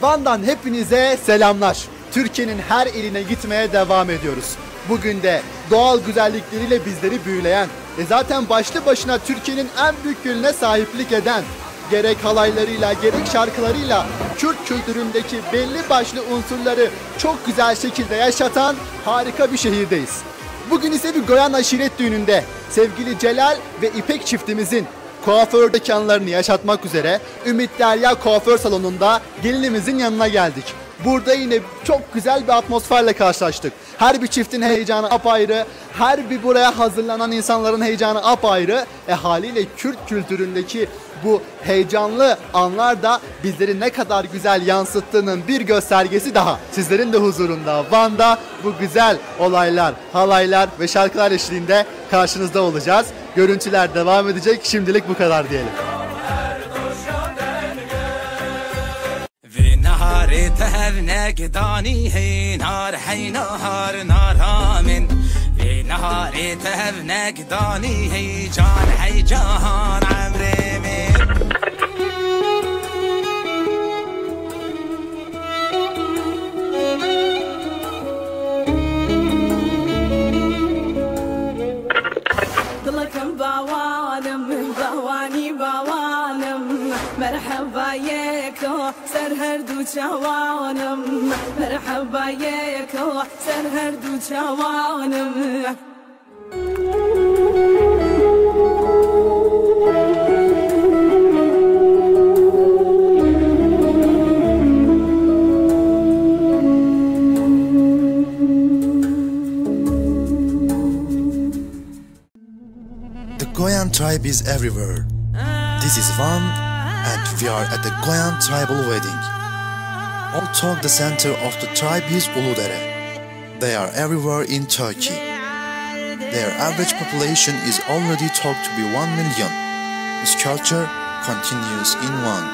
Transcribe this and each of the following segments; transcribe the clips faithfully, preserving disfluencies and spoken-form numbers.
Van'dan hepinize selamlar. Türkiye'nin her iline gitmeye devam ediyoruz. Bugün de doğal güzellikleriyle bizleri büyüleyen ve zaten başlı başına Türkiye'nin en büyük gölüne sahiplik eden, gerek halaylarıyla, gerek şarkılarıyla Kürt kültüründeki belli başlı unsurları çok güzel şekilde yaşatan harika bir şehirdeyiz. Bugün ise bir Goyan aşiret düğününde sevgili Celal ve İpek çiftimizin kuaför dükkanlarını yaşatmak üzere Ümit Derya kuaför salonunda gelinimizin yanına geldik. Burada yine çok güzel bir atmosferle karşılaştık. Her bir çiftin heyecanı apayrı, her bir buraya hazırlanan insanların heyecanı apayrı. E, haliyle Kürt kültüründeki bu heyecanlı anlar da bizleri ne kadar güzel yansıttığının bir göstergesi daha. Sizlerin de huzurunda Van'da bu güzel olaylar, halaylar ve şarkılar eşliğinde karşınızda olacağız. Görüntüler devam edecek. Şimdilik bu kadar diyelim. Vê neharê te hev nek danî hey nar hey nahar nara min. Vê neharê te hev nek danî hey can hey cahan emrê min. Dilek em bawanim, bawanî bawanim. Merheba yeko ser her du çawanim. Merheba yeko ser her du çawanim. The Goyan tribe is everywhere. This is Van, and we are at the Goyan tribal wedding. All talk the center of the tribe is Uludere. They are everywhere in Turkey. Their average population is already thought to be one million. This culture continues in Van.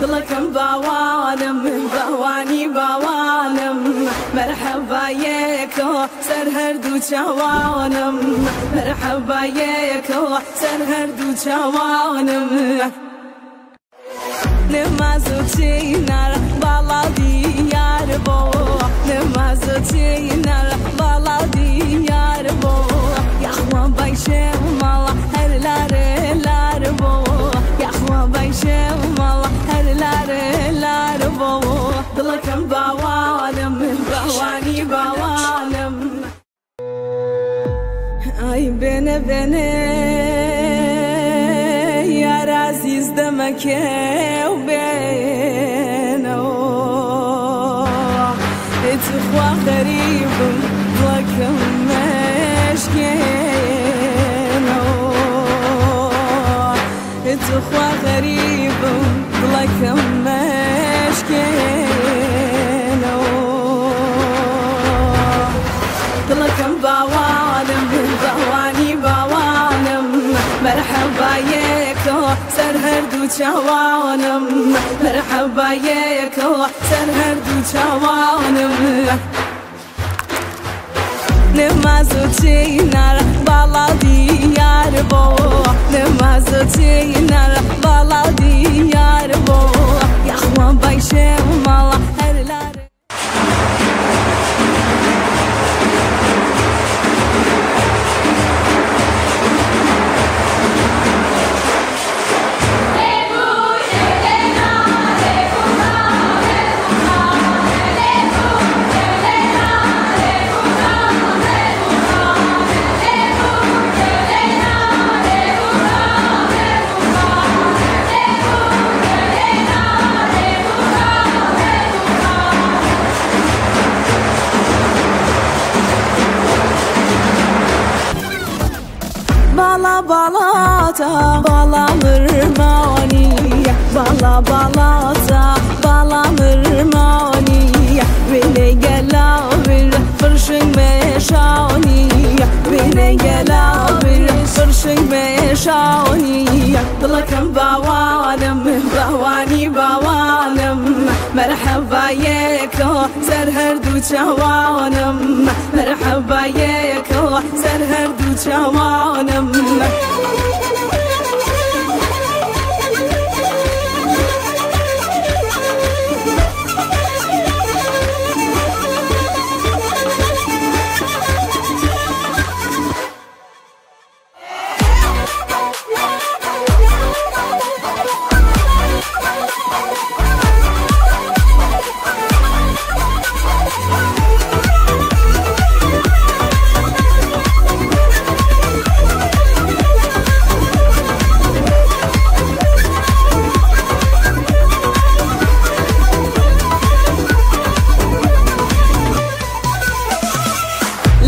Dilek em bawanim, bawanî bawanim. Merheba yeko ser her du çawanim. Merheba yeko ser her du çawanim. Nimazo çênar bala diyar bo. Nimazo çênar bala diyar bo. Yaxwa bay şemala her lare lar bo. Yaxwa bay şemala her lare lar bo. Dilek em bawanim, bawanî bawanim. Ay bene bene yar azîz demeke û beno. Tu xwe xerîb im, dilek im meşkeno. Tu xwe xerîb im, dilek im meşkeno. Dilek em bawanim, bawanî bawanim. Merheba yeko ser her du çawanim. Merheba yeko ser her du çawanim. Nimazo çênar bala diyar bo. Nimazo çênar bala diyar bo. Yaxwa bay şemala her lare. Balata, bala mirmanî, bala balata, bala mirmanî. Wênê gela vir firşing meşanî, wênê gela vir firşing meşanî. Dilek em bawanim, bawanî bawanim. Merheba yeko ser her du çawanim. Merheba yeko ser her du çawanim.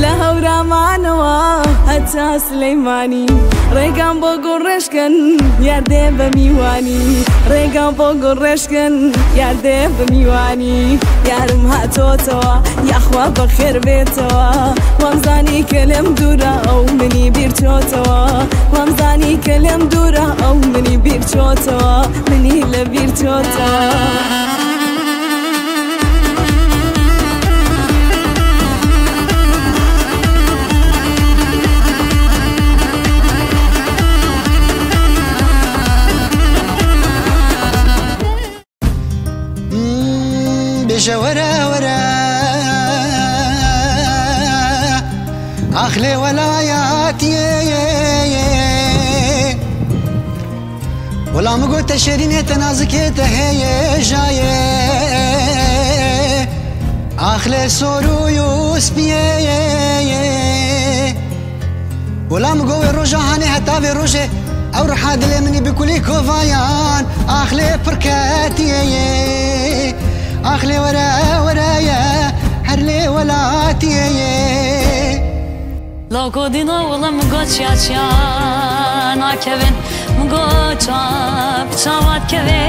Li Hewramanê we heta Silêmanî, rêgan bo gureşkin, yar dê be mîwanî. Rêgan bo gureşkin, yar dê be mîwanî. Yarim hatotewa, ya xwe bi xêr bêtewa. Wem zanî kilim dûra ew minî bîr çotewa. Wem zanî kilim dûra ew minî bîr çotewa. Minî li bîr çotewa. Hmm, bêje were were, ax lê welayatiyê. Wela min got te şêrînê, te nazikê, te hêjayê. Ax lê sorû û spiyê. Wela min got wê roja hanê heta vê rojê, ew riha dilê min î bi kulî kovayan. Ax lê pirketiyê. Ax lê were were ye, her lê welatiyê. Lawko dîna wila min got çiya çiya nakevin, min got çav çavat keve.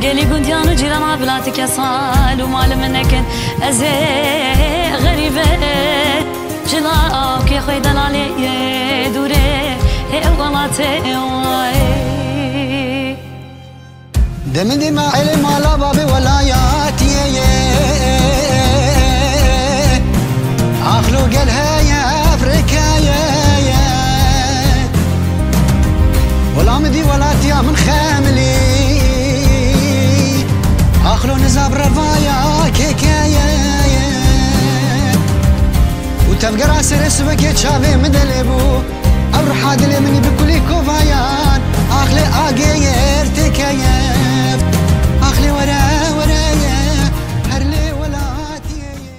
Gelî gundiyan û cîrana bila ti kesal û mal min nekin, ez ê xerîbe. Ji lawkê xwe delalê dûrê hê welatê wayê. Demindê me elê mala babê welayatiyê ye. Axlo gel heye ev rêkeye ye. Wela min dî welatiya min xemilî. Axlo nizab revaya kêkeye ye. Û tevgera serê sivekê çavê min delê bû. Ew riha dilê min î bi kulî kovayan, axlê agêr têkeye. Axlê were were ye, her lê welatiyê ye.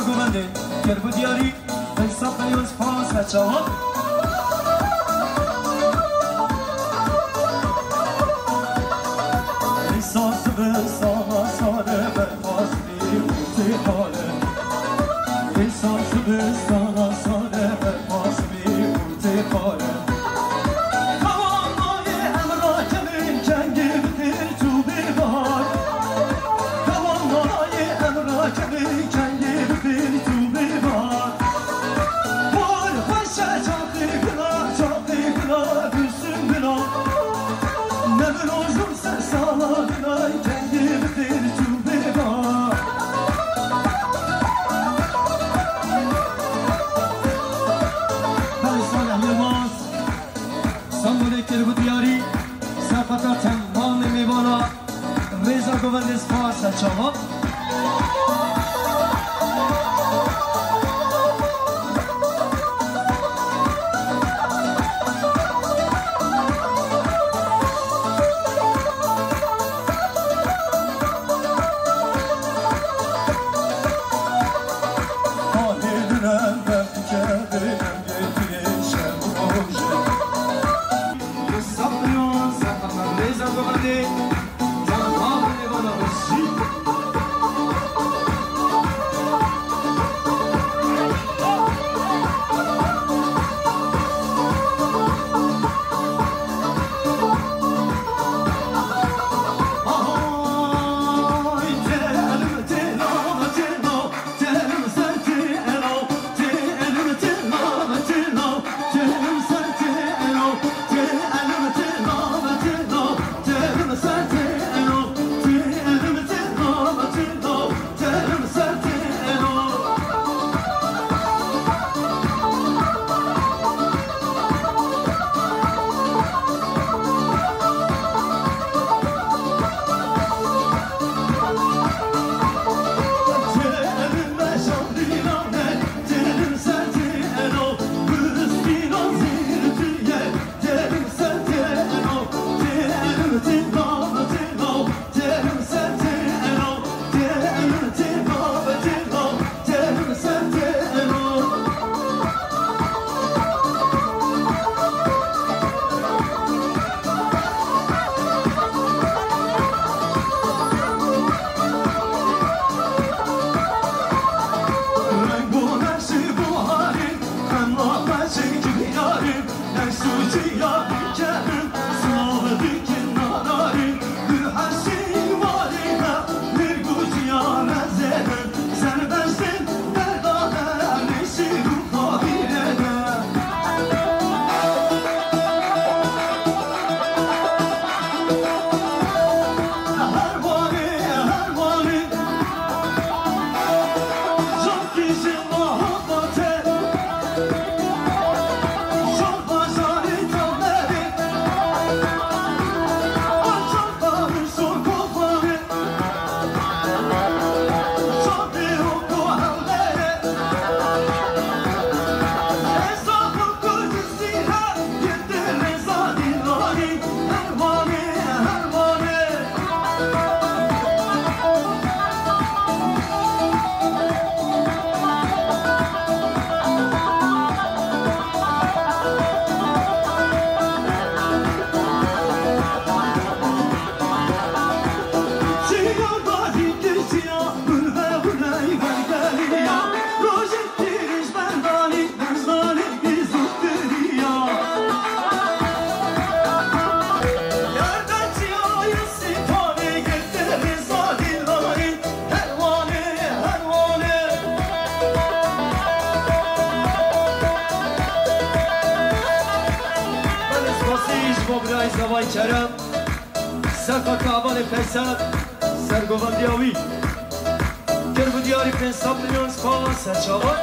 Govendê, kir bi diyarî, pênc sed milyon spas, her çawa. Îsal zivistana sare berpas bî û tê xare. Îsal zivistana sare berpas bî û tê xare. Kawan nayê em rakevin kengê bi pêç û bê bahar. Kawan nayê em rakevin kengê bi pêç û bê bahar. Bahar xweş e, çaxê gula, çaxê gula, gulsün gula. Ne bi roj û ser sala gula, kengê bi pêç û bê bahar. Belê Salih Yilmaz. Stenbolê kir bi diyarî, serqeta temamê mêvana, rêza govendê spas, ser çava. Belê spasî ji bo birayê Zevay Kerem, serqeta hevalê Feysel, sergovendiya wî. Kir bi diyarî pênc sed milyon spas, ser çava.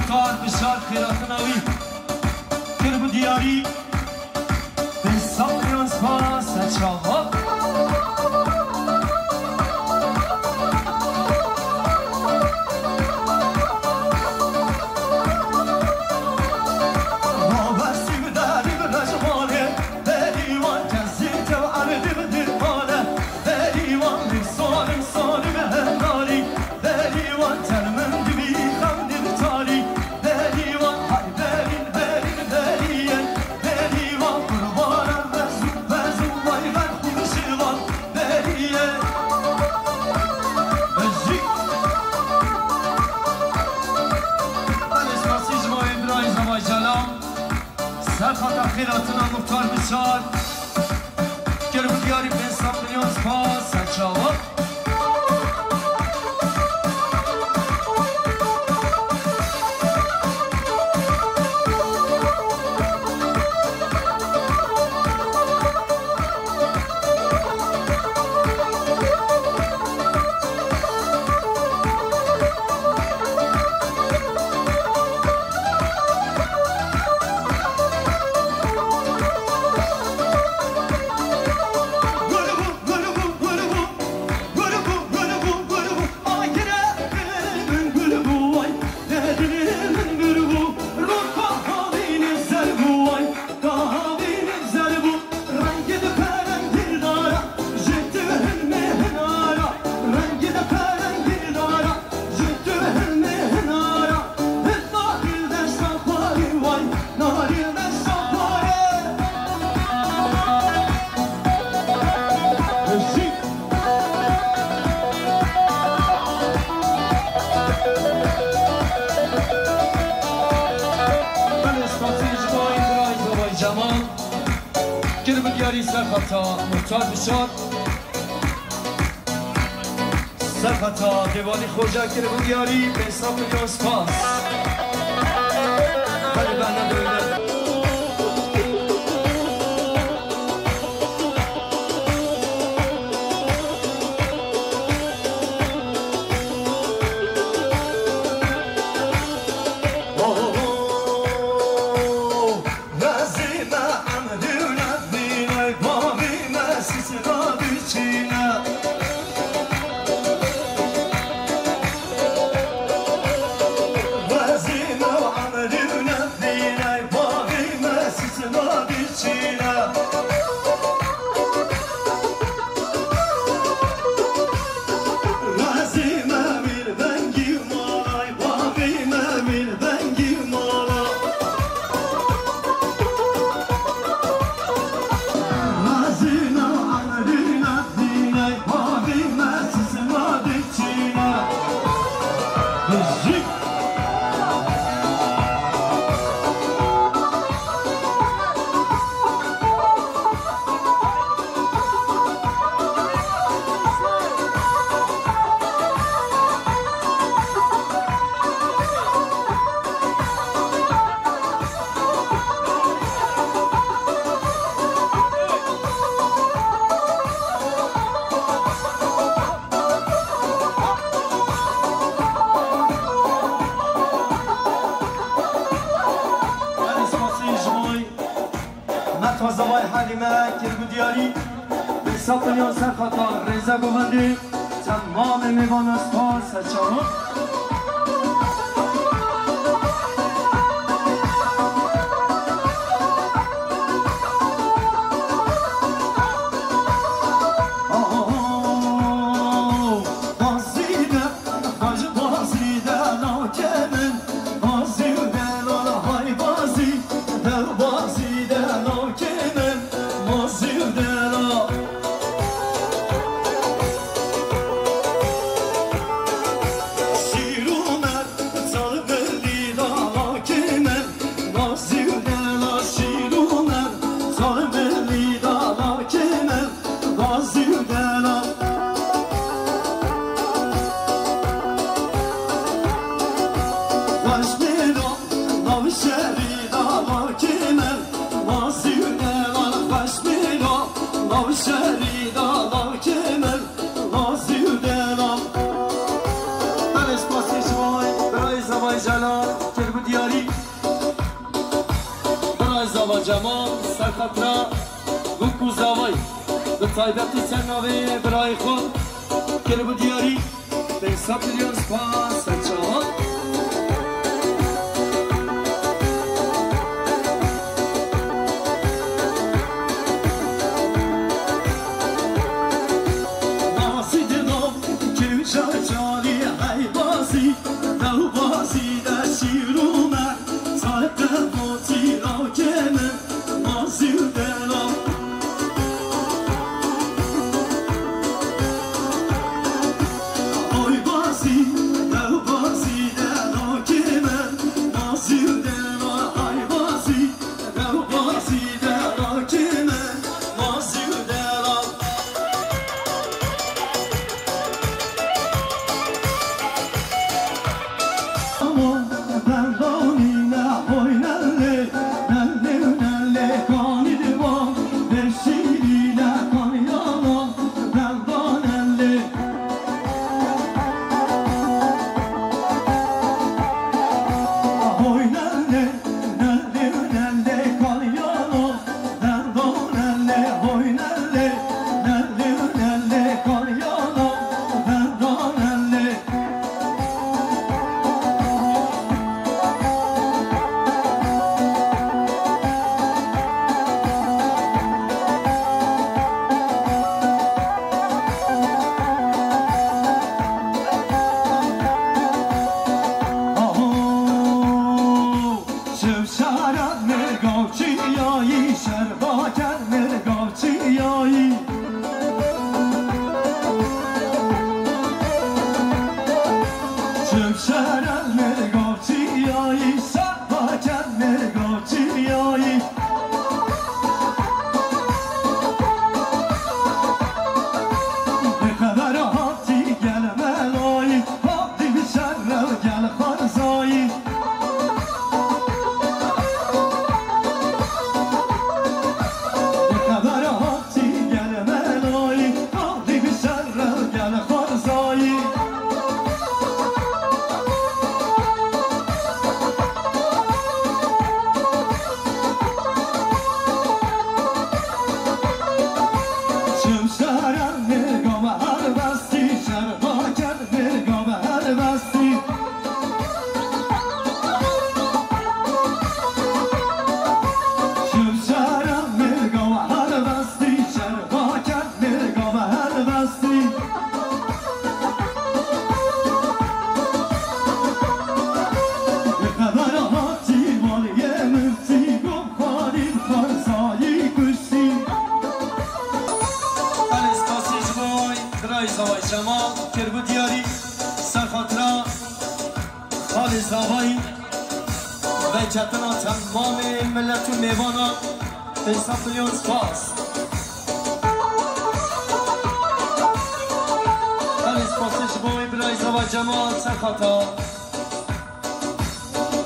Kar bişar xêratina wî kiribû diyarî. Pênc sed milyon spas, ser çava. Belê spasî ji bo Îbrahîm Zevacelal. Ser xata xêratina Muxtar Bişar. Kiribû diyarî pênc sed milyon spas, ser çava. Belê spasî ji bo Îbrahîm Zevacelal. Kiribû diyarî ser xata Muxtar Bişar. Ser xata Dêvalî Xoca kiribû diyarî pênc sed milyon spas. Belê bana döyle. Belê spasî ji bo Mehmet Xwezavay Halîme kiribû diyarî. Pênc sed milyon ser xata Rêze Govendî. Temamê mêvanan spas, ser çava. Belê spasî ji bo birayê Zevacelal kiribû Xatira Guk û Zavay, bi taybetî ser navê birayê xwe kiribû diyarî. Pênc sed milyon spas, serçavan. Nasî dilo, kewşa çalî, hey bazî, dew bazî de şîr û me, sahip de botî rawkê min. Mazî û delal. Oy bazî, dew bazî, delal kî me. Mazî û delal, ay bazî, dew bazî, delal kî me. Mazî û delal. Şevşara mirgavçiyayî, şerbaker mirgavçiyayî. Şevşara mirgavçiyayî, şerbaker mirgavçiyayî. Bi xeber hatî gel melayî, hatî bi şer rew gel xerzayî. Bi xeber hatî gel melayî, hatî bi şer rew gel xerzayî. Şevşara mirgava helbestî, şerbaker mirgava helbestî. Şevşara mirgava helbestî, şerbaker mirgava helbestî. Bi xeber hatî maliyê min tî, gom xwarî xerzayî kuştî. Belê, spasî ji bo birayê Zavay Cemal, kiribû diyarî ser xatira xalê Zavayî. Veketina temamê milet û mêvana, pênc sed milyon spas. Belê, spasî ji bo wê birayê Zavay Cemal ser xata.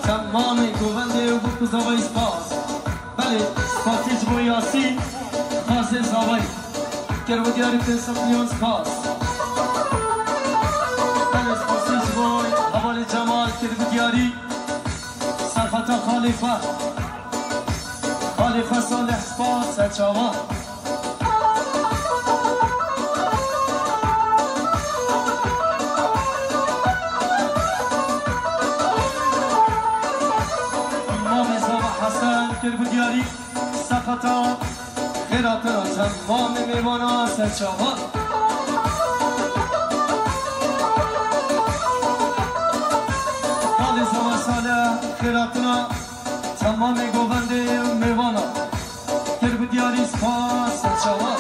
Temamê govendê û bûk û zavayî spas. Belê, spasî ji bo Yasîn, xazê Zavayî. Kiribû diyarî, pênc sed milyon spas. Belê, spasî ji bo hevalê Cemal, kiribû diyarî. Serxeta xalê xwe. Xalê xwe Salih, spas, serçava. Mamê Zava Hesen, kiribû diyarî. Sexata xêratina temamê mêvana serçava. Xalê Zava Salih xêratina temamê govendê û mêvana. Kiribû diyarî, spas, serçava.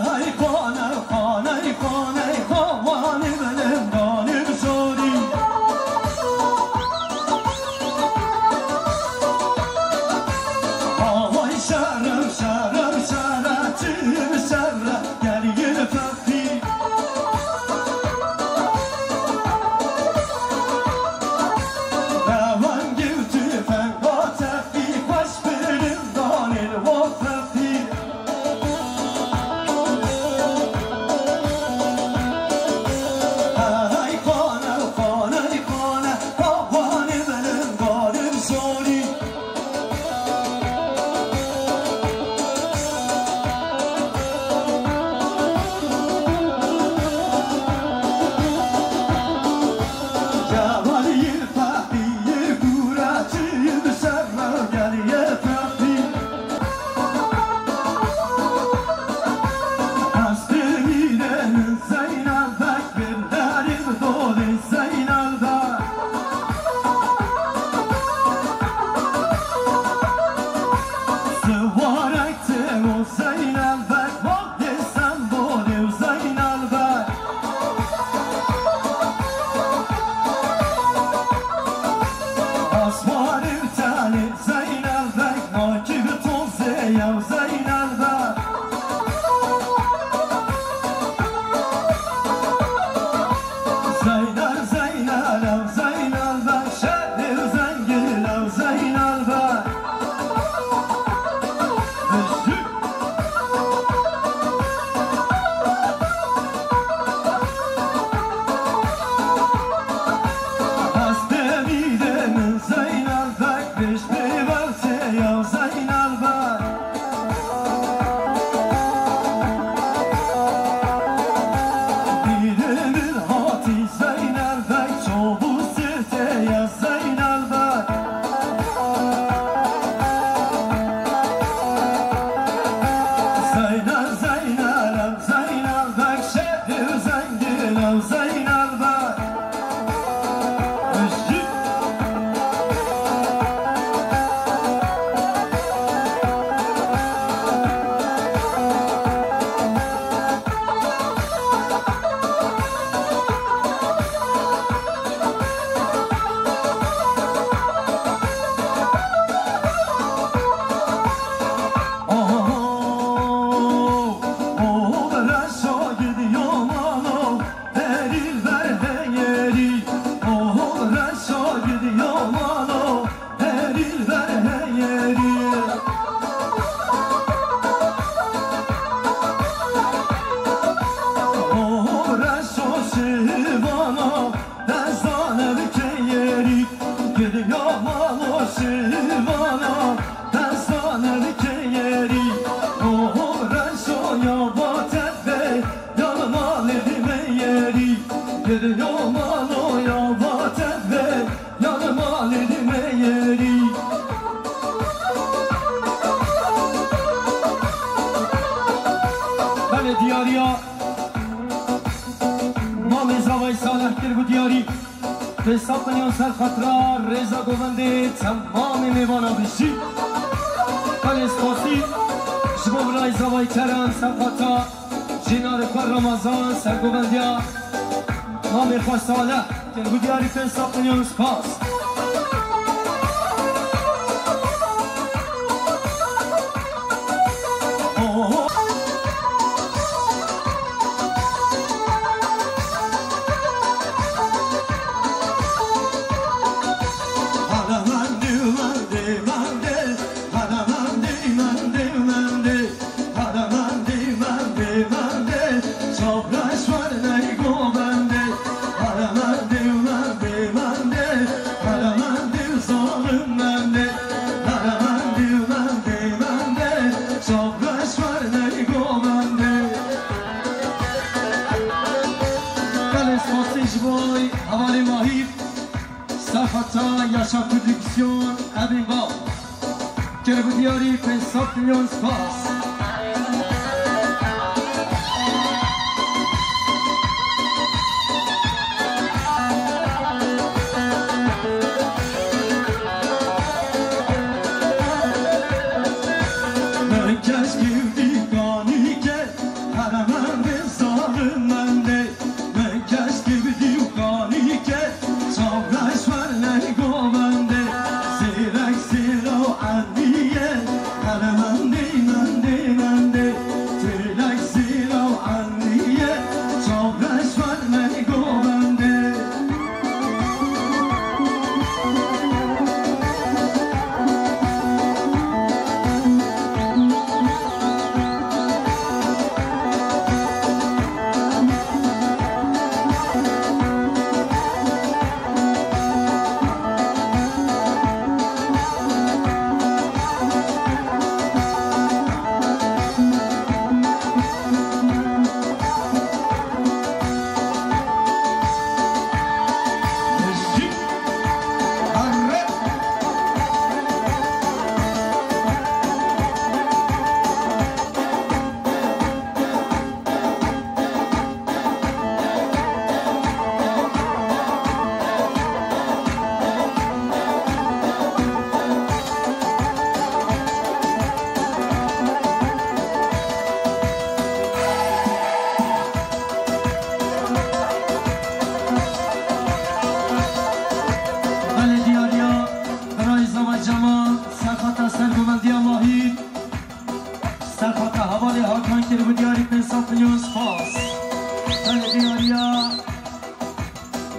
Hey xane, xane, xane, xo, wanê belim danê bi sorî. Havay şere, şere, şere, çi şere, gel yine fetî. Dewan girti fenga tepî. Belê diyariya Mamê Zavayî Salih kir bû diyarî. Pênc sed milyon ser xatira rêza govendê temamê mêvana bijî. Belê spasî ji bo birayê Zavayî Kerem ser xata Jînarê xwe Ramazan ser govendiya mamê xwe Salih kir bû diyarî pênc sed milyon spas. Belê spasî ji bo hevalê Mahîr, Sefata Yaşa Prodüksiyon, Ebîn Bal. Kir bû diyarî pênc sed milyon spas. Belediya Riya, Birayê Zava Cemal, Sefata Sergovendiya Mahîr, Sefata Hevalê Hakan kir bû diyarî pênc sed milyon spas. Belediya Riya,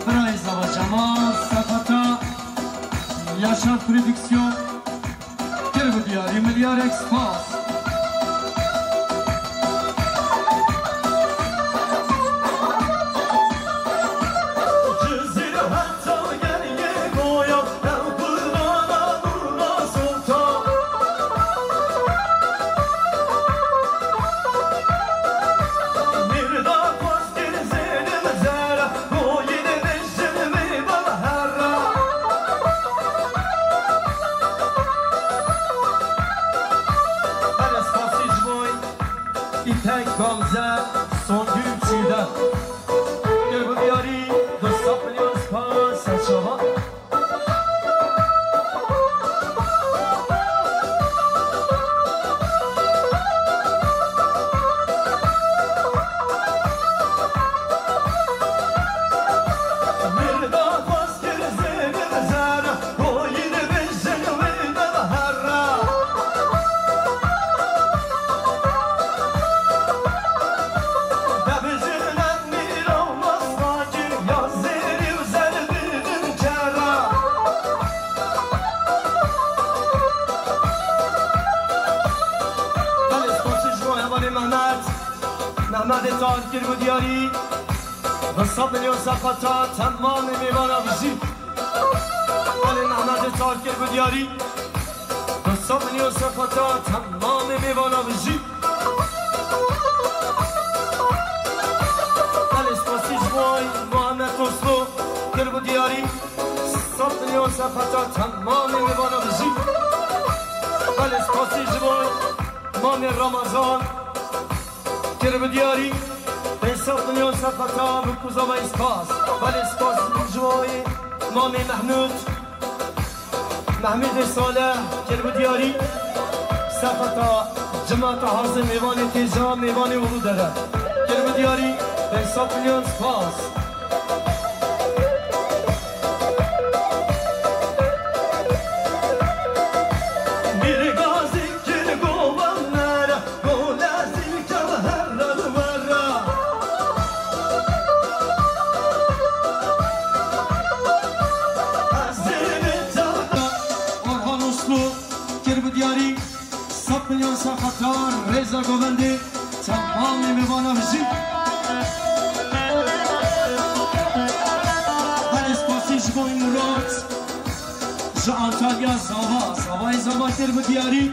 Birayê Zava Cemal, Sefata Yaşar Prodüksiyon kir bû diyarî milyarek spas. Tek Gamze, Songül Çiğdem. Kiribû diyarî, du sed milyon spas, serçava. Belê, spasî ji bo hevalê Mehmet. Mehmetê Tahir kiribû diyarî. Du sed milyon serfeta temamê mêvana bijî. Belê, Mehmetê Tahir kiribû diyarî. Du sed milyon serfeta temamê mêvana bijî. Belê, spasî ji bo Muhammed Oslo kiribû diyarî. Sed milyon serfeta temamê mêvana bijî. Belê, spasî ji bo Mamê Ramazan. Kiribû diyarî, pênc sed milyon serfeta min ku zavayî spas. Belê, spas ji bo Mamê Mehmûd, Mehmûdê Saleh, kiribû diyarî, serfeta cemaeta hazir, mêvanê têja, mêvanê Uludere. Kiribû diyarî, pênc sed milyon spas. Orhan Uslu, kiribû diyarî, sed milyon serfeta rêza govendê, temamê mêvana bijî. Belê, spasî ji bo Murat, ji Antalya Zava, Zavayê Zava kiribû diyarî.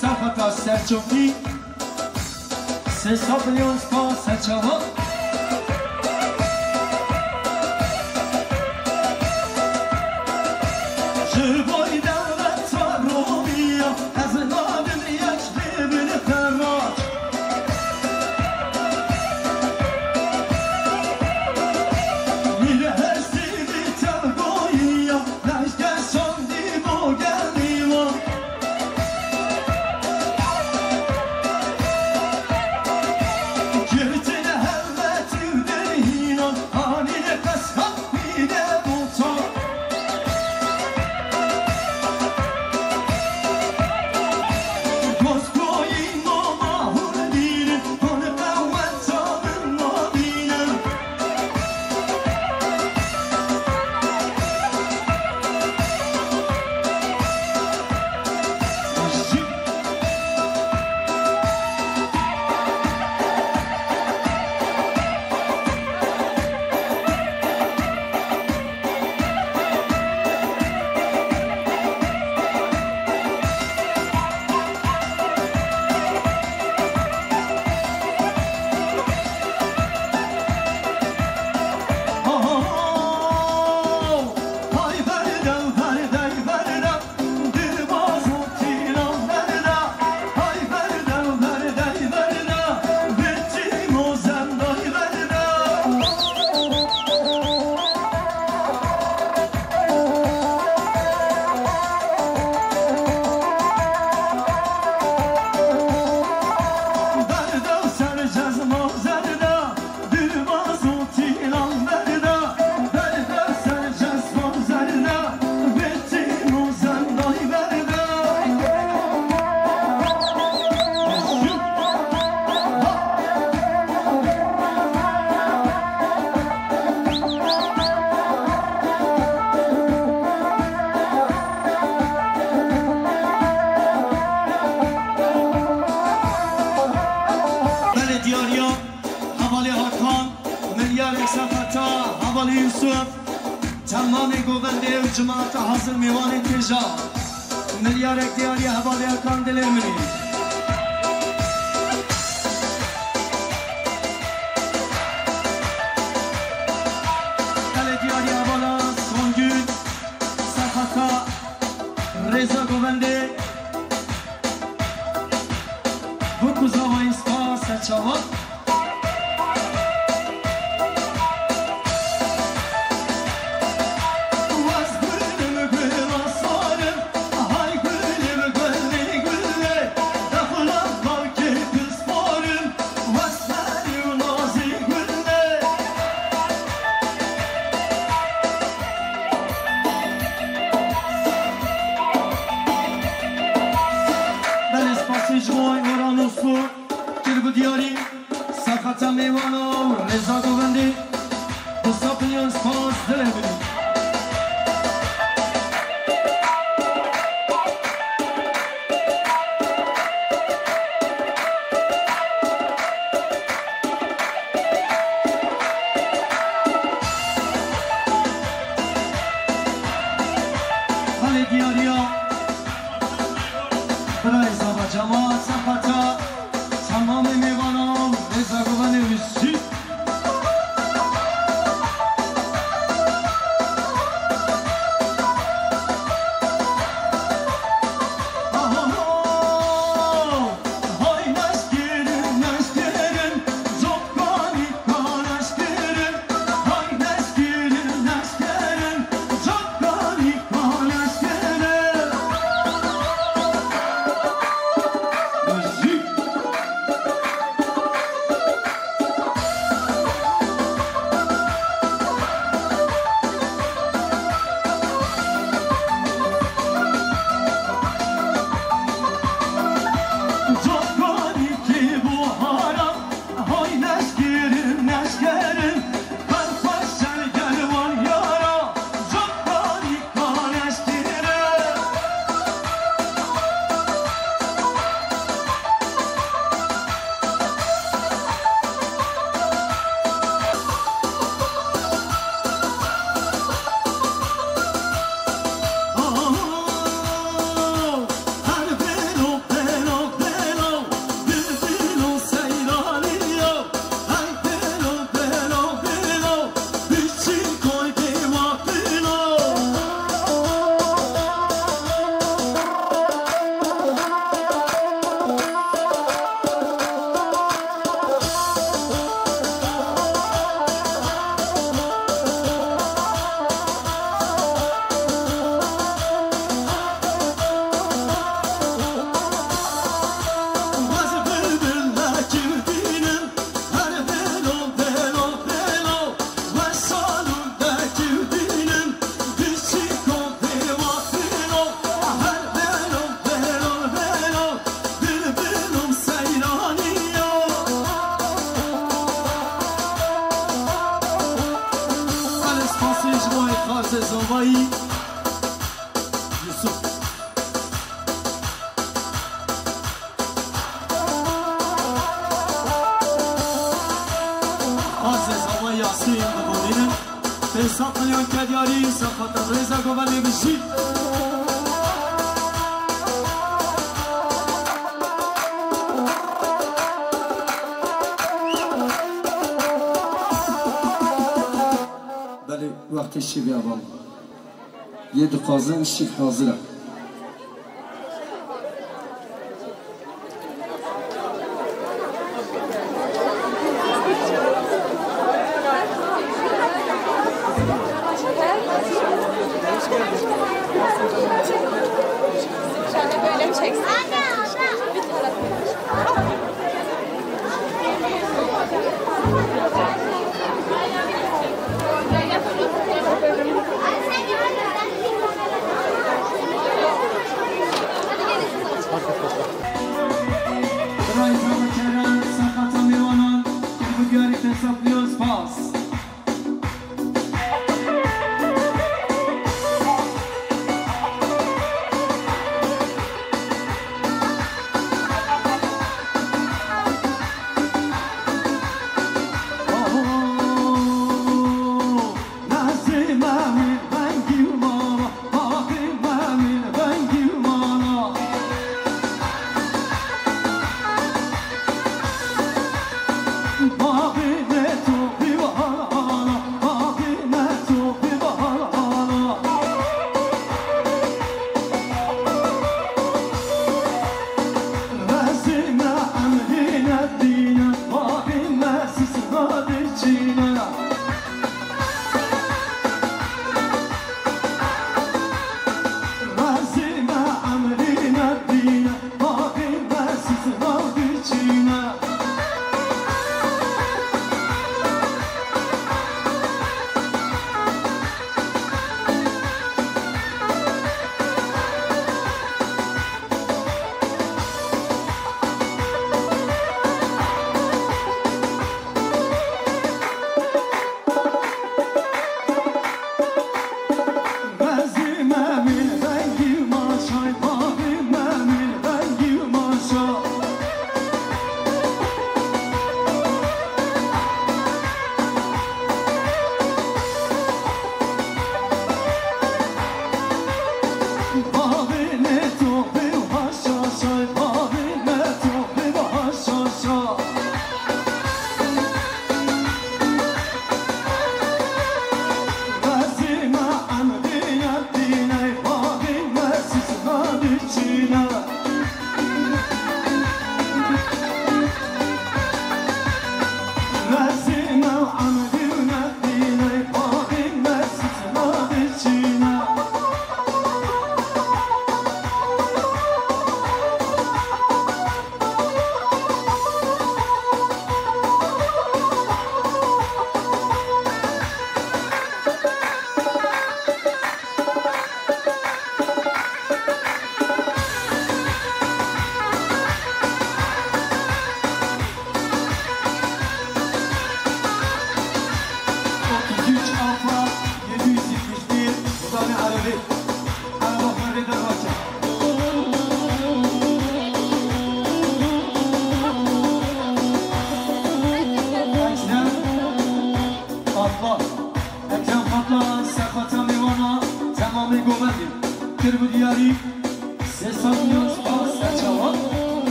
Serfeta serçokî, sê sed milyon spas serçava. Ji bo dewleta Romî ya, ez nadim yek lê bin ferraç. Mîr hestî bi tevgoyî ya, leşker şandî bo gelî wan. Belê diyariya hevalê Hakan, milyarek serfeta hevalê Yusuf, temamê govendê û cemaeta hazir mêvanê têja. Milyarek diyariya hevalê Hakan dilê min e. Belê diyariya hevala Songül, serfeta rêza govendê. Wekî zavayî spas. Ser çavan. Belê spasî ji bo Oranosu kiribû diyarî. Sefeta mêvana û rêza govendê, bi sed milyon spas dilê min. Belê diyariya birayê Zava Cemal, sefeta temamê mêvanan, rêza govendê wî jî. Belê spasî ji bo Xarzê Zavayî Yusuf. Xarzê Zavayî Yasîn dibûnînin. Pênc sed milyon kediyarî, sefeta rêza govendê bijî. Belê, wextê şîvê ava. Yê dixwazin şîv hazir e. Şöyle böyle çeksin. Bir tarafı.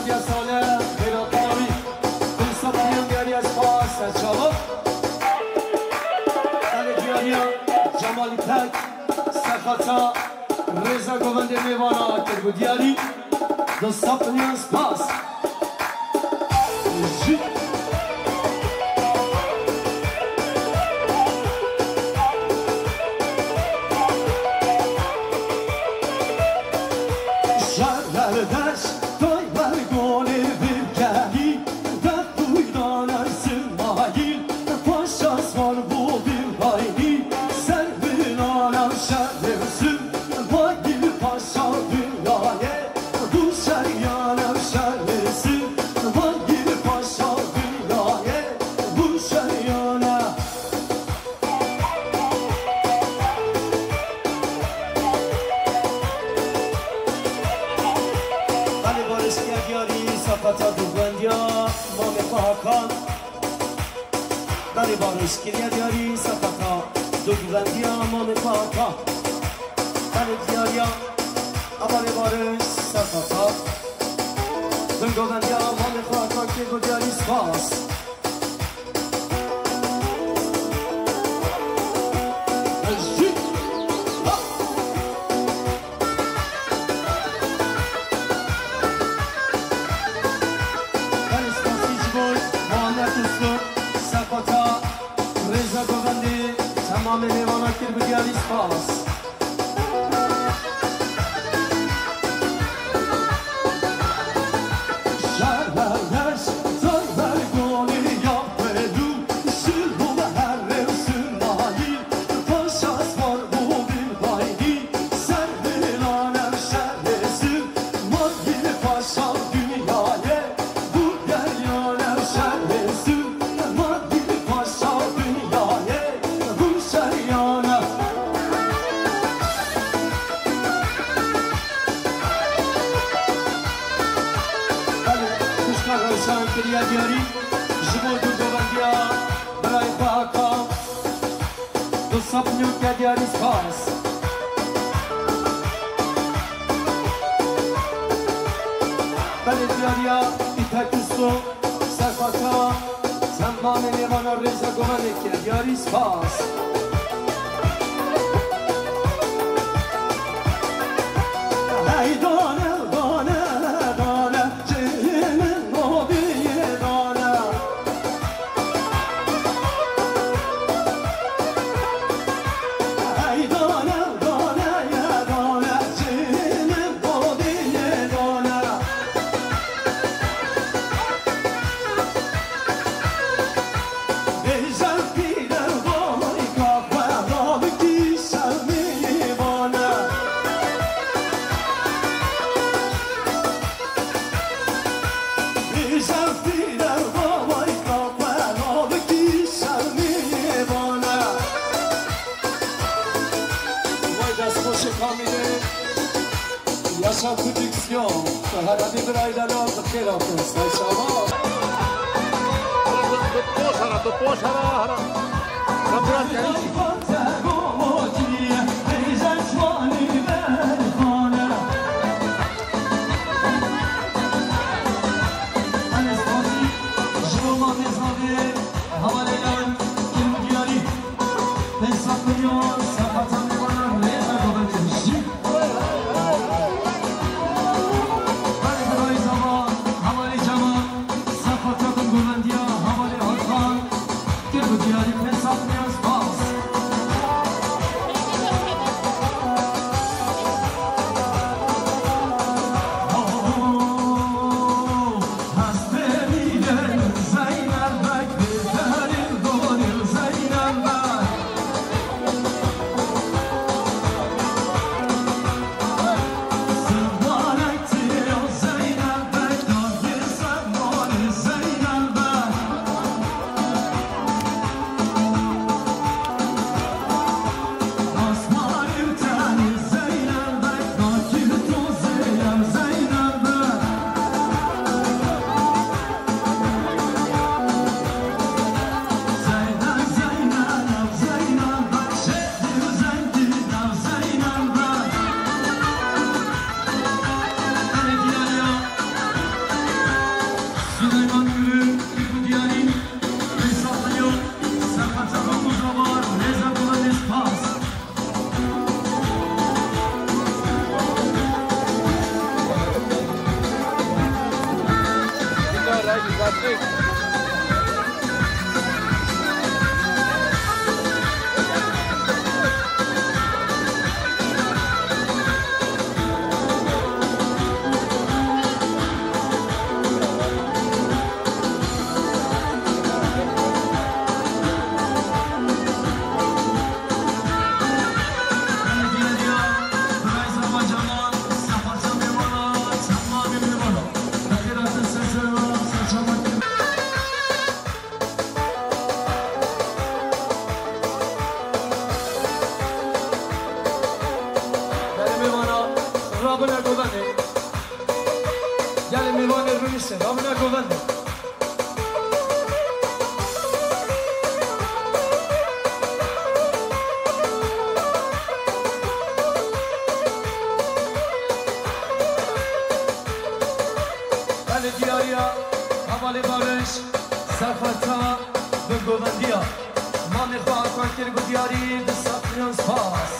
Sale, xêra tawî, Dilsa Piyam Geriyes Xas, Serçava. Belê diyariya Cemalî Tek, Serxata, rêza govendê mêvana kiribû diyarî. Dilsa Piyam Spas. Jî. Şer wer deş, toy wer golê vî gelî, def dûydan Îsmaîl, paşa swan bû vî haynî, ser vî nana şer Îsmaîl, paşa dinyayê, bû şeriyane şer Îsmaîl, paşa dinyayê, bû şeriyane. Belê barişkiya diyarî sefata dûgwendiya mamê xwe Hakan. Belê barişkiriya diyarî sefata dûgwendiya mamê xwe Hakan. Belê diyariya, a belê bariş sefata dûgwendiya mamê xwe Hakan kê ku diyarî spas. Belê spasî ji bo Muhammed Uslu, sefata rêza govendê temamê mêvana kir bi diyarî spas. Belê, xwişka Rewşan kiriye diyarî ji bo dûrgovendiya birayê xwe Hakan. Du sed milyon ke diyarî spas. Belê diyariya Îpek Usto, serfata temamê mêvana rêza govendê ke diyarî spas. Hey dane, dane, dane, çêyê min nobiyê dane. Hey dane, dane, ye dane, çêyê min nobiyê dane. Vay destxweşê Kamîlê. Yaşa prodüksiyon. Herhalde bir aylarla bir kere yapıyoruz. Maşallah. Ara, tu, tu poş ara, tu poş ara, ara. Ara biraz geniş. Pênc sed milyon sefata mêvanan rêza govendê jî. Belê birayê Cemal, hevalê Cemal, sefata dûrgovendiya hevalê Hakan, kir bi diyarî pênc sed milyon spas. Süleyman Gülü, bu diyarî, Behzat Milyon, Serhat Çakır Kuzavar, Reza Kulan Espas. Gelê mêvana, rabine govendê. Gelê mêvanê rûnîşe, rabine govendê. Belê diyariya hevalê Barış, Serhat Çawa bi govendiya mamê xwe Hakan kir bi diyarî du sed milyon spas.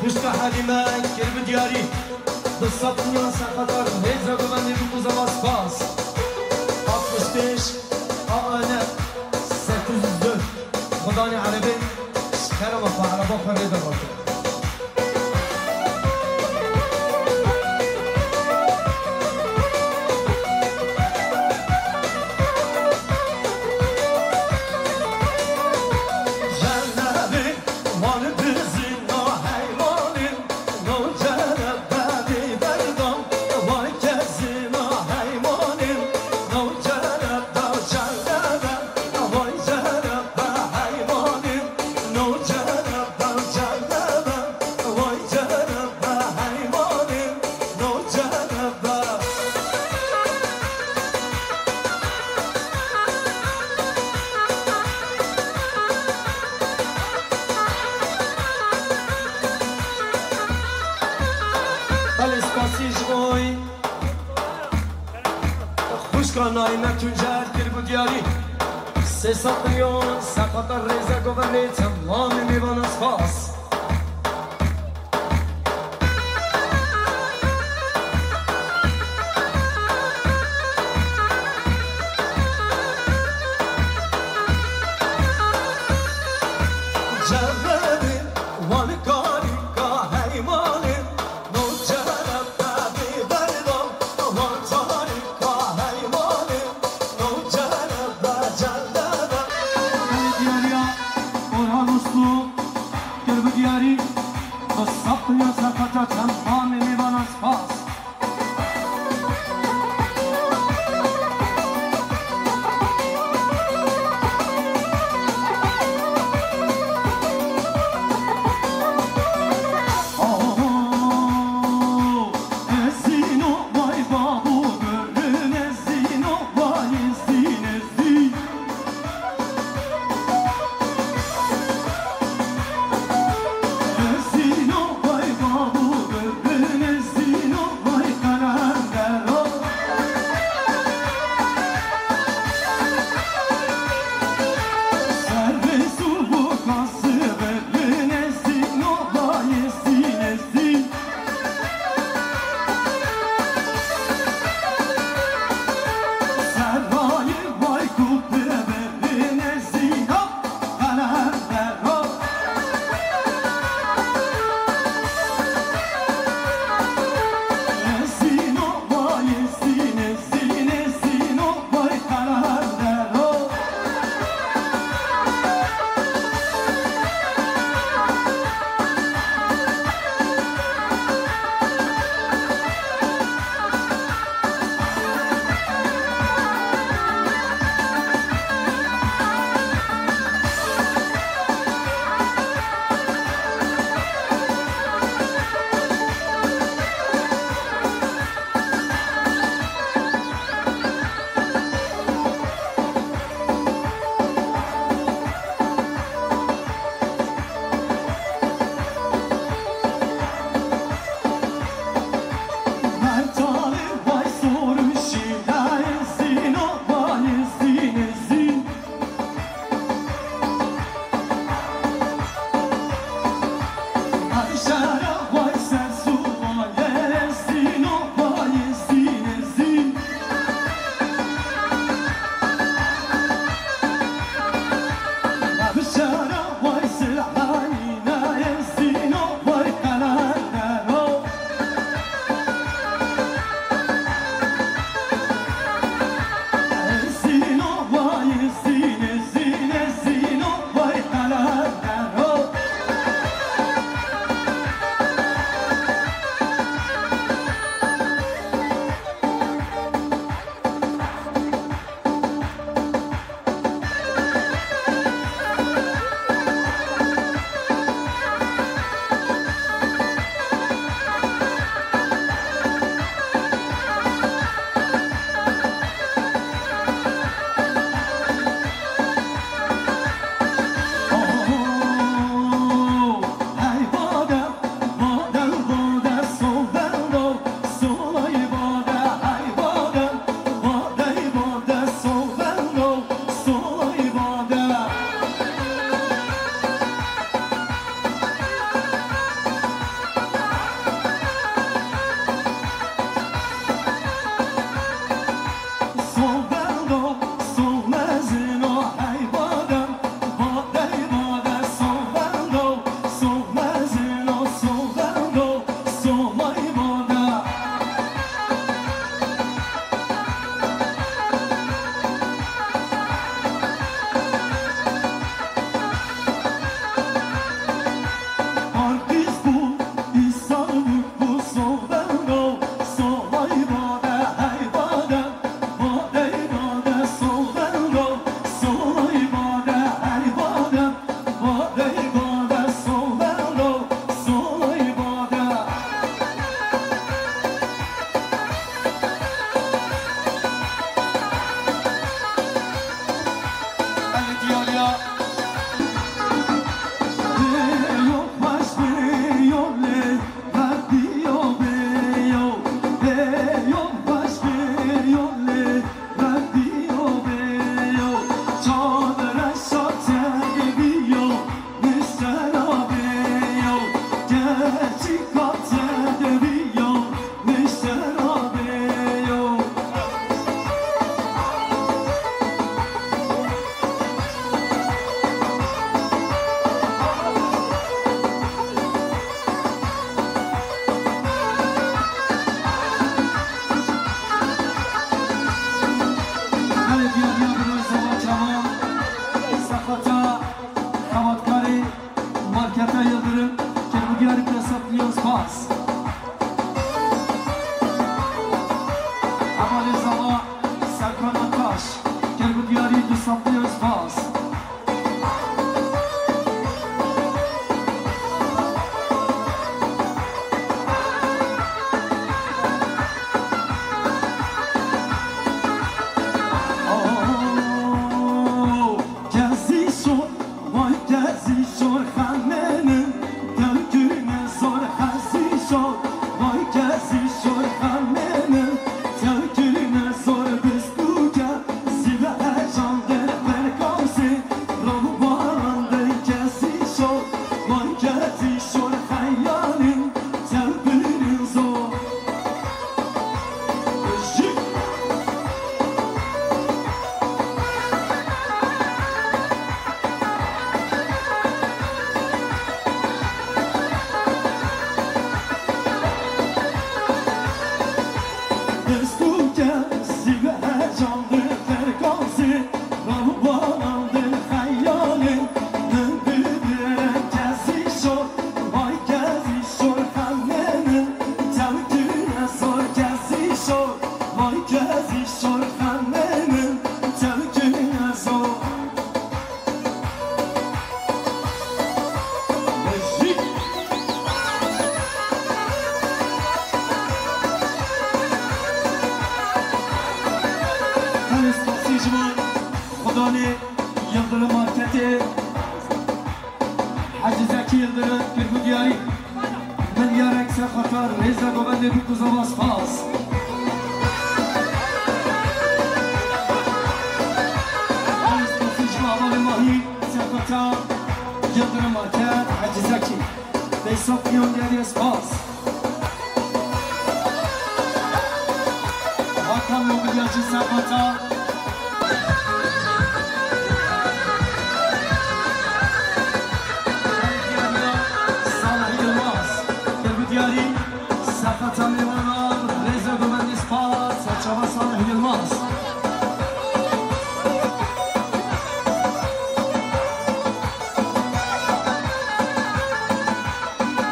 Xwişka Helîme kir bi diyarî. Du sed milyon seqetar rêza govendê bi kuzava spas. Altmış beş A N sekiz yüz dört. Xudanê erebê ji kerema xwe ereba xwe rê derxin. Belê spasî ji bo xwişka Naîme Tuncer kir bi diyarî. Sê sed milyon seqetar rêze govendê, temamê mêvanan spas. Diyariya Orhan Uslu. Yoksa kaça çempanê mêvana spas. Aho, ezîno vay babo, gurrin ezîno vay ezîn ezîn. Ezîno vay babo, gurrin ezîno Spas. Hevalê Zava Serkan Ataş, Kergû Diyarî du sed milyon spas. Oh, Kezî Şor, vay Kezî Şor xemênin, tewkîne zor Kezî Şor, vay Kezî Şor xemênin, tewkîne zor bistûke, zîve hecan der perkasê, rav baran dey Kezî Şor, vay Kezî Şor xeyalin, tewkîne zor. Belê spasî ji wan xudanê Yildirim Marketê, Hecî Zekî Yildirim, Kirgû Diyarî. Milyarek ser xatar rêza govendê bû ku zava spas. Belê spasî ji wan hevalê Mahî ser xatar Yildirim Market, Hecî Zekî. Pênc sed milyon diyarî spas. Hakan Mobilya jî sefata. Salih Yilmaz. Gel bi diyarî sefata mêvanan rêza govendî spas. Serçava Salih Yilmaz.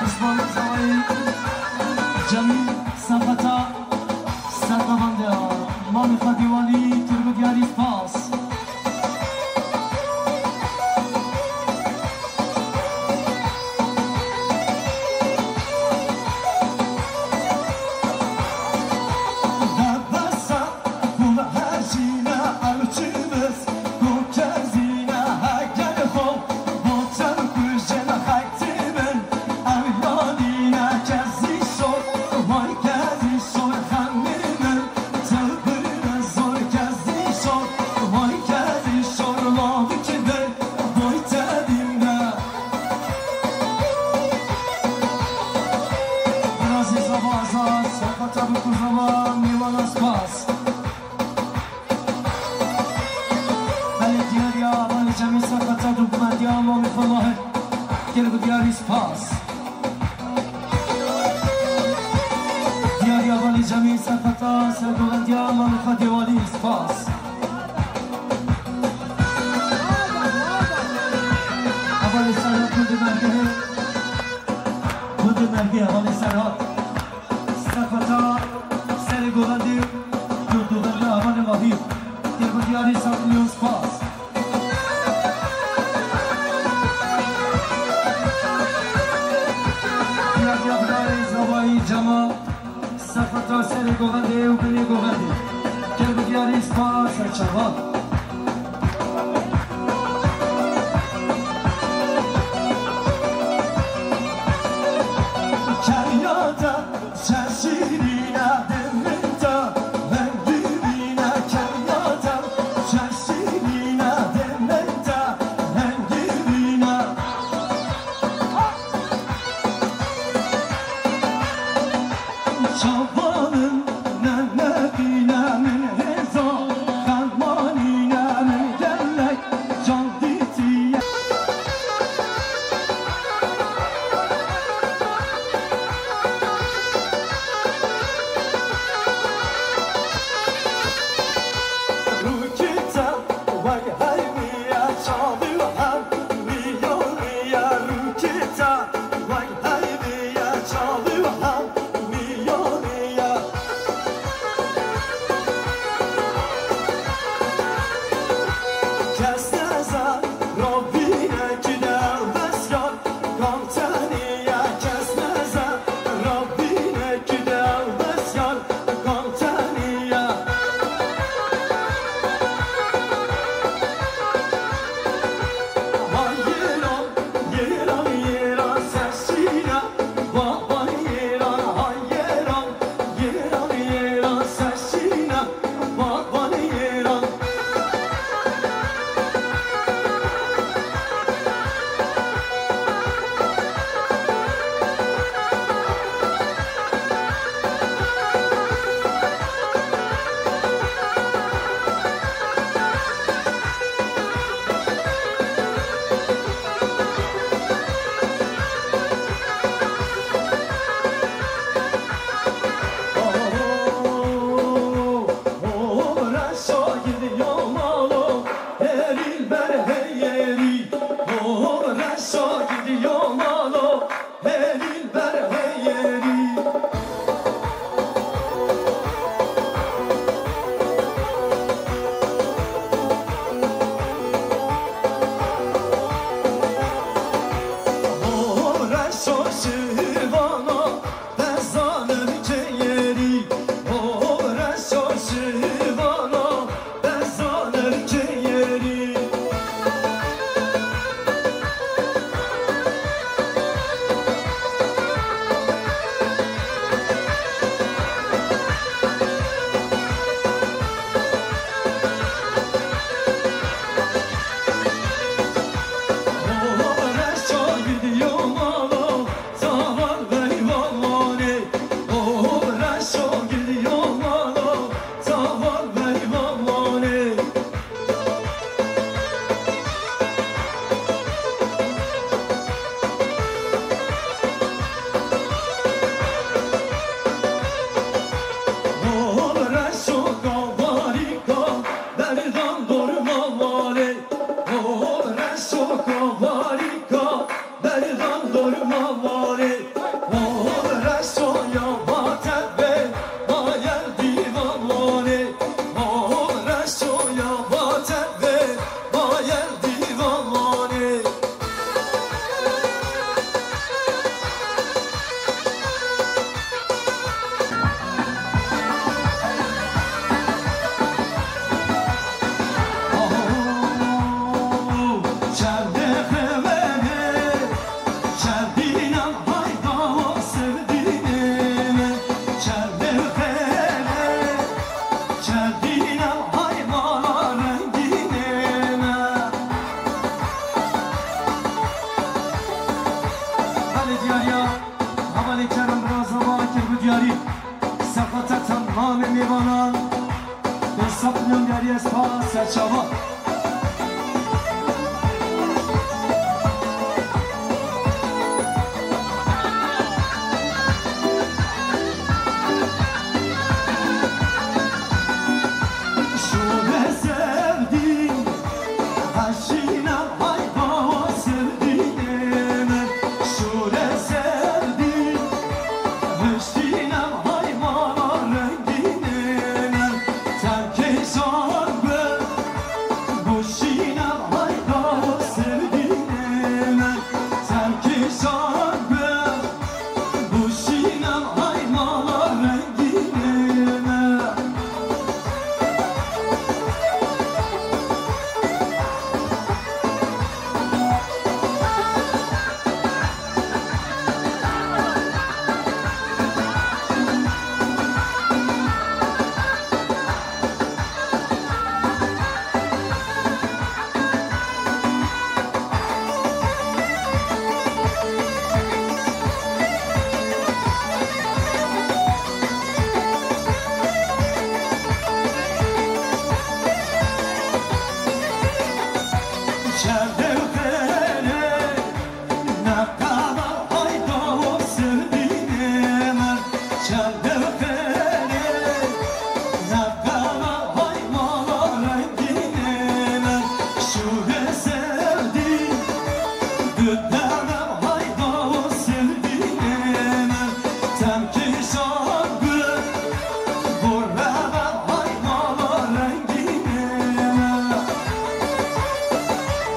Osman Zavayî, Cemîl Sefeta, Serqavande, Mamê Xwedî Walî, Turgut Yarî, spas. Birazî zava azad, sefata bi ku zava mêwana spas. Belê diyariya hevalê Cemîl Serfeta, dokumendiya Mamê xwe Mahir. Gel bi diyarî spas. Diyariya hevalê Cemîl Serfeta, sergovendiya Mamê xwe Dêwalî, spas. Hevalê Serhat gundê Mergehê, gundê Mergehê, hevalê Serhat. Sefeta serê govendê, dûr dûvende hevalê Mahî. Têbû diyarî sed milyon spas. Diyar diyar birayê zavayî Cemal. Sefeta serê govendê û binê govendê. Têbû diyarî spas serçava. Belê diyariya hevalê kerem biraza me kiribû diyarî. Sefqeta temamê mêvanan. Hesap milyon diyarî ez pa serçava. Şûne sevdî, heşîne hay bawa sevdînê min. Şûne sevdî, heşîne hay mala rengînê min. Terkê şan bi, boşîne hay bawa sevdînê min. Terkê şan bi, boşîne hay mala rengînê min.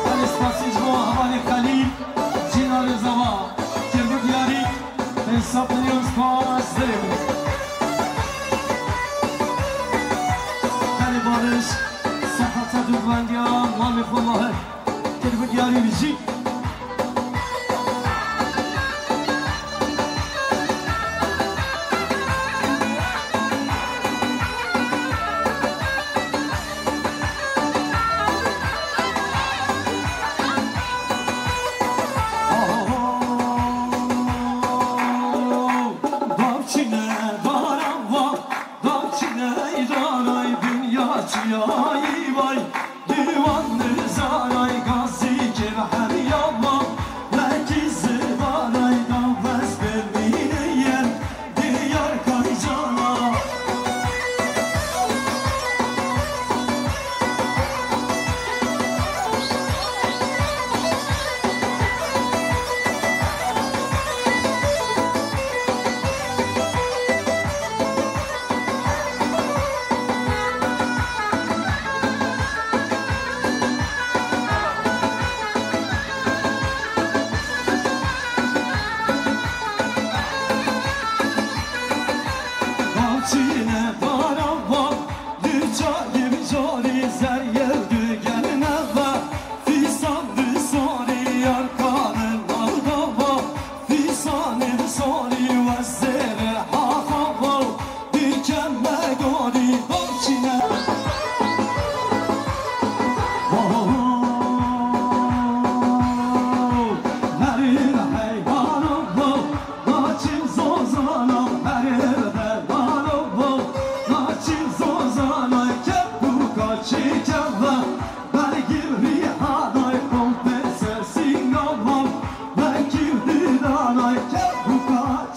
Belê spasî ji bo hevalê Xelîl, Cîna Rêzava, kiribû diyarî, hesap milyon spas, dilê min. Belê Baliş, seheta dûvbendiya mamê xwe Mahir, kiribû diyarî bijî. Bavçîne daran va, bavçîne îdaray dinya çiyayî vay. Diwan nizaray gazî kir hemiya ma, wekî zivaray da wes bimîne yen. Diyar Kaycana. Bavçîne daran va, li çayê mijarî zer yew digel neve. Fîsan di sorî yarkanê navda va, fîsanê di sorî wezêrê haxa va, dikeme gorî bavçîne. Merî heyvana va, Naçîn zozana merê derdana bo, naçîn zozana kep û kaçî keve, bergî rîhanay kompê sesîna ma, bergî dîdanay kep û kaç.